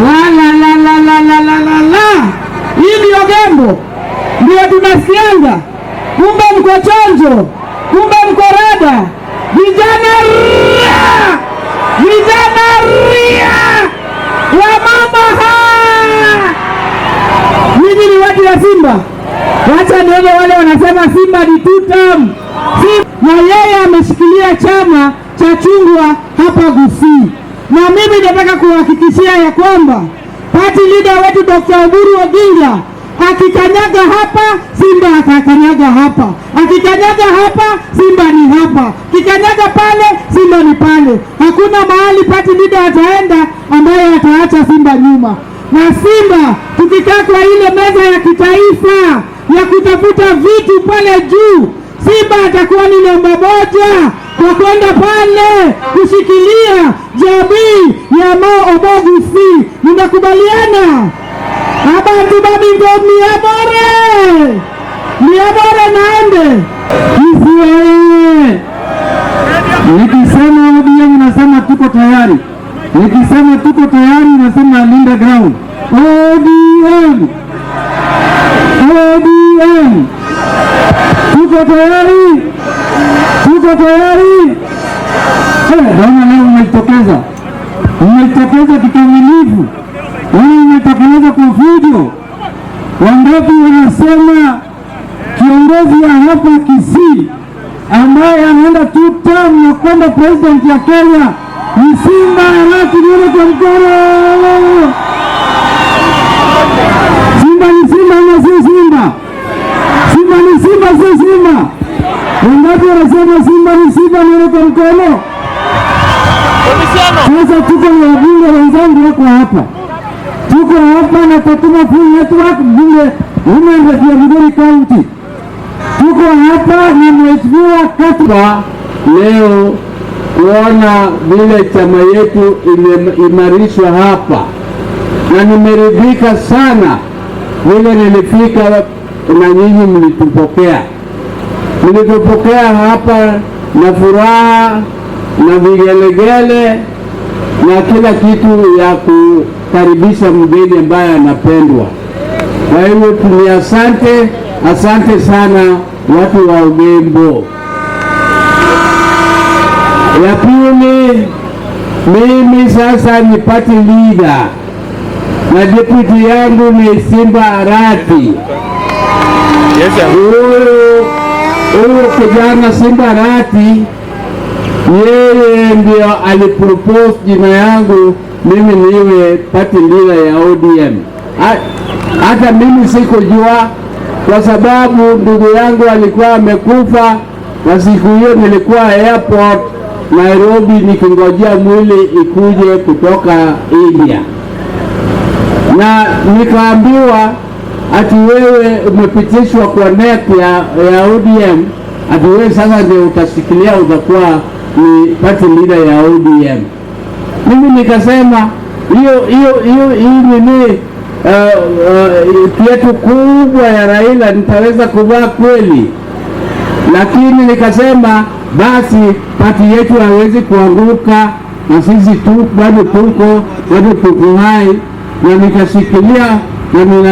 La la la la la la la la la, hii ndio Ogembo, ndio tunasikianga. Kumbe mko chonjo, kumbe mko rada. Vijana ria, vijana ria, wamama ha! Nyinyi ni watu ya Simba. Wacha nione wale wanasema Simba ni two term. Na yeye ameshikilia chama cha chungwa hapa Gusii, na mimi nataka kuhakikishia ya kwamba party leader wetu Dr. Oburu Oginga akikanyaga hapa, Simba atakanyaga hapa, akikanyaga hapa, Simba ni hapa, kikanyaga pale, Simba ni pale. Hakuna mahali party leader ataenda ambaye ataacha Simba nyuma. Na Simba tukikaa kwa ile meza ya kitaifa ya kutafuta vitu pale juu, Simba atakuwa ni namba moja kwa kwenda pale kushikilia jamii ya Mo Omogusi. Mnakubaliana? Abantu bamingo miamore miamore naende. Kisii. Nikisema ODM nasema tuko tayari. Nikisema tuko tayari nasema linda ground. ODM. ODM. Tuko tayari. Tuko tayari. Naona leo mmejitokeza. Mmejitokeza kikamilifu. Wewe umejitokeza kwa fujo. Wangapi wanasema kiongozi ya hapa Kisii ambaye anaenda two term ya kwenda president ya Kenya ni Simba Arati? Nione kwa mkono. Simba ni Simba ama si Simba? Simba ni Simba, si Simba? Wangapi wanasema Simba ni Simba? Nione kwa mkono. Sasa tuko na wabunge wenzangu wako hapa, tuko hapa na Fatuma Full Network, bunge women rep ya Migori County. Tuko hapa na mheshimiwa Katiba Leo kuona vile chama yetu imeimarishwa hapa, na nimeridhika sana vile nilifika na nyinyi mlitupokea, mlitupokea hapa na furaha na vigelegele na kila kitu ya kukaribisha mgeni ambaye anapendwa. Kwa hivyo ni asante, asante sana watu wa Ogembo. Ya pili, mimi sasa ni party leader na deputy yangu ni Simba Arati. Huyu kijana Simba Arati, yeye ndio alipropose jina yangu mimi niwe party leader ya ODM. Hata mimi sikujua, kwa sababu ndugu yangu alikuwa amekufa, na siku hiyo nilikuwa airport Nairobi nikingojea mwili ikuje kutoka India, na nikaambiwa ati wewe umepitishwa kwa NEC ya ODM, ati wewe sasa ndio utashikilia, utakuwa ni party leader ya ODM. Mimi nikasema hiyo hiyo hiyo hii nini kiatu kubwa ya Raila nitaweza kuvaa kweli? Lakini nikasema basi party yetu hawezi kuanguka, na sisi tu bado tuko hai, na nikashikilia na nina